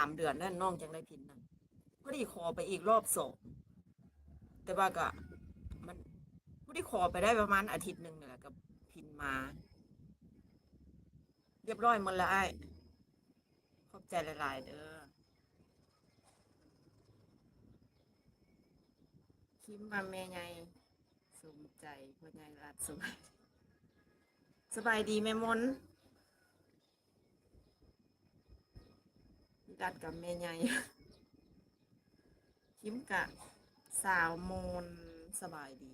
າມເດືອນນັ້ນ ນ້ອງຈັ່ງໄດ້ພິນນະ. ພໍດີຂໍໄປອີກລອບສອງ ແຕ່ວ່າກະ ມັນ ພໍດີຂໍໄປໄດ້ປະມານອາທິດໜຶ່ງນີ້ແຫຼະ ກະພິນມາ. ຮຽບຮ້ອຍໝົດແລ້ວອ້າຍ. ຂອບໃຈຫຼາຍໆເດີ. ຄິມວ່າແມ່ໃຫຍ່ສົມໃຈ ພໍ່ໃຫຍ່ລັດ ສະບາຍ ສະບາຍດີແມ່ມົນ. ລັດກັບແມ່ໃຫຍ່. ຄິມກະສາວມົນ ສະບາຍດີ.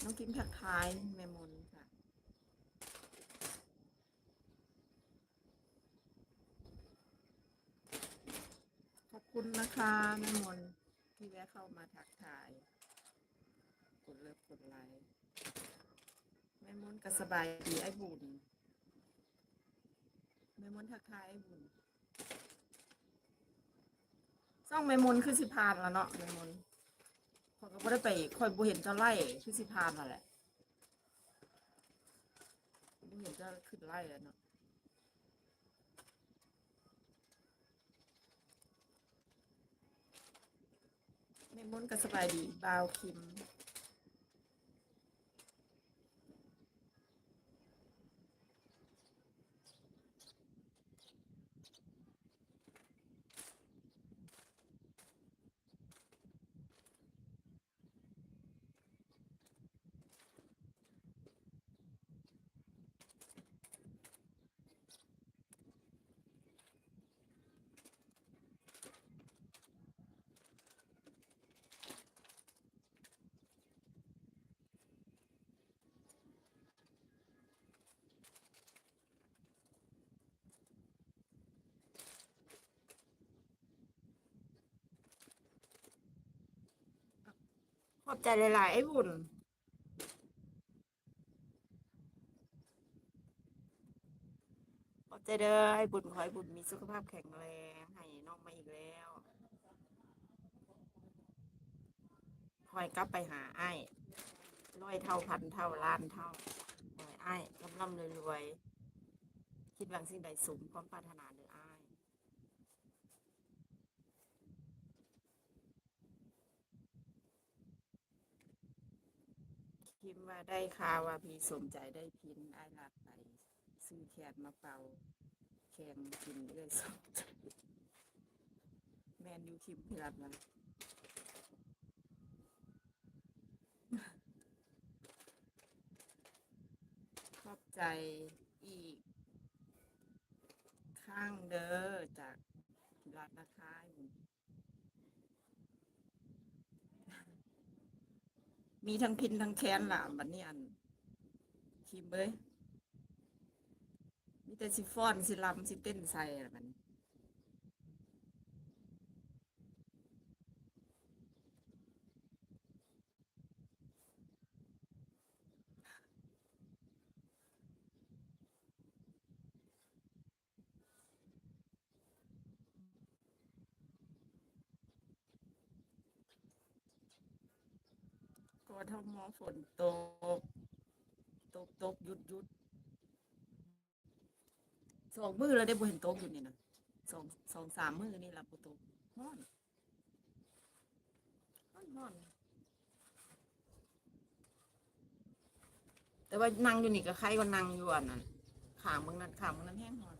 ນ້ອງຄິມທັກທາຍແມ່ມົນຄ່ະ. ຂອບຄຸນນະຄະແມ່ມົນ ທີ່ແວະເຂົ້າມາທັກທາຍ ກົດເລີບກົດໄລ. ແມ່ມົນກະສະບາຍດີອ້າຍບຸນ. ແມ່ມົນທັກທາຍອ້າຍບຸນ. ຊ່ອງແມ່ມົນຄືຊິຜ່ານລະເນາະແມ່ມົນ. ຂ້ອຍກະບໍ່ໄດ້ໄປ ຂ້ອຍບໍ່ເຫັນເຈົ້າໄລ ຄືຊິຜ່ານລະແຫຼະ. ບໍ່ເຫັນຈະຂຶ້ນໄລແລ້ວເນາະ. ແມ່ມົນກະສະບາຍດີບ່າວຄິມ. ຂອບໃຈຫຼາຍໆ ອ້າຍບຸນ. ຂອບໃຈເດີອ້າຍບຸນ. ຂໍໃຫ້ບຸນມີສຸຂະພາບແຂງແຮງ ໃຫ້ນ້ອງມາອີກແລ້ວ. ຂໍໃຫ້ກັບໄປຫາອ້າຍຮ້ອຍເທົ່າ ພັນເທົ່າ ລ້ານເທົ່າ. ຂໍໃຫ້ອ້າຍລ່ຳໆລວຍໆ ຄິດຫວັງສິ່ງໃດສົມຄວາມປາດຖະໜາເດີອ້າຍ. ຄິມວ່າໄດ້ຂ່າວວ່າພີ່ສົມໃຈໄດ້ພິນ ອ້າຍລັດໄປຊື້ແຄນມາເປົ່າແຂ່ງກິນເອື້ອຍສົມໃຈ. ແມ່ນຢູ່ ຄິມ ພີ່ລັດວ່າ. ຂອບໃຈອີກຄັ້ງເດີ ຈາກພີ່ລັດນະຄາ. ມີທັງພິນທັງແຄນລະ ບັດນີ້ ອັນ ຄິມເອີຍ ມີແຕ່ຊິຟ້ອນ ຊິລຳ ຊິເຕັ້ນໃສ່ລະບັດນີ້. ກທມ ຝົນຕົກ ຕົກໆ ຢຸດໆ ສອງມື້ແລ້ວເດ້ ບໍ່ເຫັນຕົກຢູ່ນີ້ນະ ສອງ ສອງສາມມື້ນີ້ລະບໍ່ຕົກ. ຮ້ອນ ຮ້ອນໆ ແຕ່ວ່ານັ່ງຢູ່ນີ້ກະໄຄກວ່ານັ່ງຢູ່ອັນນັ້ນ ຂ້າງເບິ່ງນັ້ນ ຂ້າງເບິ່ງນັ້ນແຮງຮ້ອນ.